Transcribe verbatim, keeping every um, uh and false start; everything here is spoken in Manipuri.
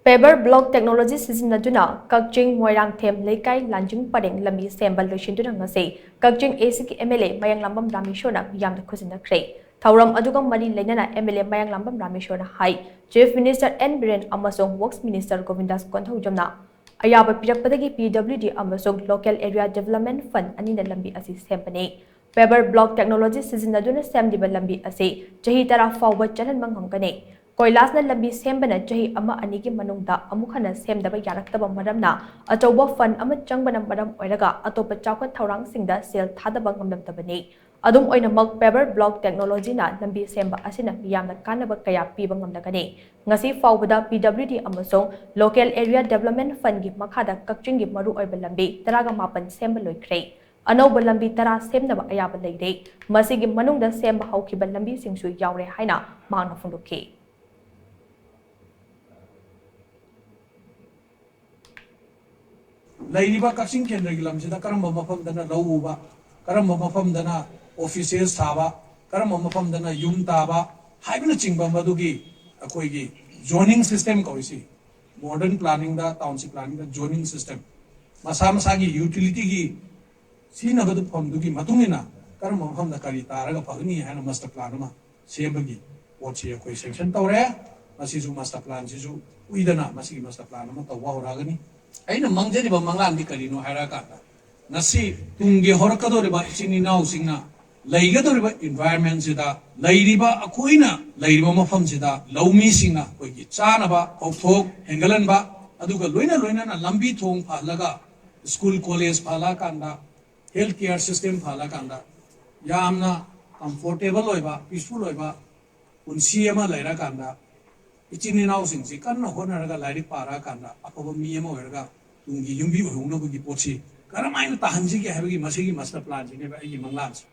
Paver block technology ꯁꯤꯖꯤꯟꯅꯗꯨꯅ ꯀꯛꯆꯤꯡ ꯃꯣꯏꯔꯥꯡꯊꯦꯝ ꯂꯩꯀꯥꯏ ꯂꯥꯟꯖꯤꯡ ꯄꯔꯦꯡ ꯂꯝꯕꯤ ꯁꯦꯝꯕ ꯂꯣꯏꯁꯤꯟꯗꯨꯅ ꯉꯁꯤ ꯀꯛꯆꯤꯡ A C ꯀꯤ M L A ꯃꯌꯥꯡꯂꯥꯝꯕꯝ ꯔꯥꯃꯦꯁꯣꯔꯅ ꯃꯤꯌꯥꯝꯗ ꯈꯨꯠꯁꯤꯟꯅꯈ꯭ꯔꯦ꯫ ꯊꯧꯔꯝ ꯑꯗꯨꯒ ꯃꯔꯤ ꯂꯩꯅꯅ M L A Mayanglambam ꯔꯥꯃꯦꯁꯣꯔꯅ high, Chief Minister N Biren ꯑꯃꯁꯨꯡ Works Minister ꯒꯣꯕꯤꯟꯗꯥꯁ ꯀꯣꯟꯊꯧꯖꯝꯅ ꯑꯌꯥꯕ ꯄꯤꯔꯛꯄꯗꯒꯤ P W D ꯑꯃꯁꯨꯡ Local Area Development Fund ꯑꯅꯤꯅ ꯂꯝꯕꯤ ꯑꯁꯤ ꯁꯦꯝꯕꯅꯤ꯫ Paver block technology ꯁꯤꯖꯤꯟꯅꯗꯨꯅ ꯁꯦꯝꯂꯤꯕ ꯂꯝꯕꯤ ꯑꯁꯤ ꯆꯍꯤ ꯇꯔꯥ ꯐꯥꯎꯕ ꯆꯠꯍꯟꯕ ꯉꯝꯒꯅꯤ꯫ ꯀꯣꯏꯂꯥꯁꯅ ꯂꯝꯕꯤ ꯁꯦꯝꯕꯅ ꯆꯍꯤ ꯑꯃ ꯑꯅꯤꯒꯤ ꯃꯅꯨꯡꯗ ꯑꯃꯨꯛ ꯍꯟꯅ ꯁꯦꯝꯗꯕ ꯌꯥꯔꯛꯇꯕ ꯃꯔꯝꯅ ꯑꯆꯧꯕ fund ꯑꯃ ꯆꯪꯕꯅ ꯃꯔꯝ ꯑꯣꯏꯔꯒ ꯑꯇꯣꯞꯄ ꯆꯥꯎꯈꯠ ꯊꯧꯔꯥꯡꯁꯤꯡꯗ ꯁꯦꯜ ꯊꯥꯗꯕ ꯉꯝꯂꯝꯗꯕꯅꯤ꯫ ꯑꯗꯨꯝ ꯑꯣꯏꯅꯃꯛ, Paver block technology ꯅ ꯂꯝꯕꯤ ꯁꯦꯝꯕ ꯑꯁꯤꯅ ꯃꯤꯌꯥꯝꯗ ꯀꯥꯟꯅꯕ ꯀꯌꯥ ꯄꯤꯕ ꯉꯝꯂꯒꯅꯤ꯫ ꯉꯁꯤ ꯐꯥꯎꯕꯗ P W D ꯑꯃꯁꯨꯡ Local Area Development Fund ꯒꯤ ꯃꯈꯥꯗ ꯀꯛꯆꯤꯡꯒꯤ ꯃꯔꯨꯑꯣꯏꯕ ꯂꯝꯕꯤ ꯇꯔꯥꯒ ꯃꯥꯄꯟ ꯁꯦꯝꯕ ꯂꯣꯏꯈ꯭ꯔꯦ꯫ ꯑꯅꯧꯕ ꯂꯝꯕꯤ ꯇꯔꯥ ꯁꯦꯝꯅꯕ ꯑꯌꯥꯕ ꯂꯩꯔꯦ꯫ ꯃꯁꯤꯒꯤ ꯃꯅꯨꯡꯗ ꯁꯦꯝꯕ ꯍꯧꯈꯤꯕ ꯂꯝꯕꯤꯁꯤꯡꯁꯨ ꯌꯥꯎꯔꯦ ꯍꯥꯏꯅ ꯃꯍꯥꯛꯅ ꯐꯣꯡꯗꯣꯛꯈꯤ꯫ ꯂꯩꯔꯤꯕ ꯀꯛꯆꯤꯡ ꯀꯦꯟꯗ꯭ꯔꯒꯤ ꯂꯝꯁꯤꯗ ꯀꯔꯝꯕ ꯃꯐꯝꯗꯅ ꯂꯧ ꯎꯕ, ꯀꯔꯝꯕ ꯃꯐꯝꯗꯅ offices ꯁꯥꯕ, ꯀꯔꯝꯕ ꯃꯐꯝꯗꯅ ꯌꯨꯝ ꯇꯥꯕ ꯍꯥꯏꯕꯅꯆꯤꯡꯕ ꯃꯗꯨꯒꯤ ꯑꯩꯈꯣꯏꯒꯤ zoning system ꯀꯧꯔꯤꯁꯤ, modern planning ꯗ, township planning ꯗ zoning system, ꯃꯁꯥ ꯃꯁꯥꯒꯤ utility ꯒꯤ ꯁꯤꯖꯤꯟꯅꯒꯗꯕ ꯐꯝꯗꯨꯒꯤ ꯃꯇꯨꯡ ꯏꯟꯅ ꯀꯔꯝꯕ ꯃꯐꯝꯗ ꯀꯔꯤ ꯇꯥꯔꯒ ꯐꯒꯅꯤ ꯍꯥꯏꯅ master plan ꯑꯃ ꯁꯦꯝꯕꯒꯤ ꯄꯣꯠꯁꯤ ꯑꯩꯈꯣꯏ sanction ꯇꯧꯔꯦ꯫ ꯃꯁꯤꯁꯨ master plan ꯁꯤꯁꯨ ꯀꯨꯏꯗꯅ ꯃꯁꯤꯒꯤ master plan ꯑꯃ ꯇꯧꯕ ꯍꯧꯔꯛꯑꯒꯅꯤ꯫ ꯑꯩꯅ ꯃꯪꯖꯔꯤꯕ ꯃꯪꯂꯥꯟꯗꯤ ꯀꯔꯤꯅꯣ ꯍꯥꯏꯔꯀꯥꯟꯗ, ꯉꯁꯤ ꯇꯨꯡꯒꯤ ꯍꯧꯔꯛꯀꯗꯧꯔꯤꯕ ꯏꯆꯤꯟ ꯏꯅꯥꯎꯁꯤꯡꯅ ꯂꯩꯒꯗꯧꯔꯤꯕ environment ꯁꯤꯗ ꯂꯩꯔꯤꯕ, ꯑꯩꯈꯣꯏꯅ ꯂꯩꯔꯤꯕ ꯃꯐꯝꯁꯤꯗ ꯂꯧꯃꯤꯁꯤꯡꯅ ꯑꯩꯈꯣꯏꯒꯤ ꯆꯥꯅꯕ ꯄꯣꯠꯊꯣꯛ ꯍꯦꯟꯒꯠꯍꯟꯕ, ꯑꯗꯨꯒ ꯂꯣꯏꯅ ꯂꯣꯏꯅꯅ ꯂꯝꯕꯤ ꯊꯣꯡ ꯐꯍꯜꯂꯒ, school college ꯐꯍꯜꯂꯀꯥꯟꯗ, health care system ꯐꯍꯜꯂꯀꯥꯟꯗ, ꯌꯥꯝꯅ comfortable ꯑꯣꯏꯕ, peaceful ꯑꯣꯏꯕ ꯄꯨꯟꯁꯤ ꯑꯃ ꯂꯩꯔꯀꯥꯟꯗ, ꯏꯆꯤꯟ ꯏꯅꯥꯎꯁꯤꯡꯁꯤ ꯀꯟꯅ ꯍꯣꯠꯅꯔꯒ ꯂꯥꯏꯔꯤꯛ ꯄꯥꯔꯛꯑꯀꯥꯟꯗ ꯑꯐꯕ ꯃꯤ ꯑꯃ ꯑꯣꯏꯔꯒ ꯇꯨꯡꯒꯤ ꯌꯨꯝꯕꯤ ꯑꯣꯏꯍꯧꯅꯕꯒꯤ ꯄꯣꯠꯁꯤ ꯀꯔꯝꯍꯥꯏꯅ ꯇꯥꯍꯟꯁꯤꯒꯦ ꯍꯥꯏꯕꯒꯤ ꯃꯁꯤꯒꯤ master plan ꯁꯤꯅꯦꯕ ꯑꯩꯒꯤ ꯃꯪꯂꯥꯟꯁꯦ꯫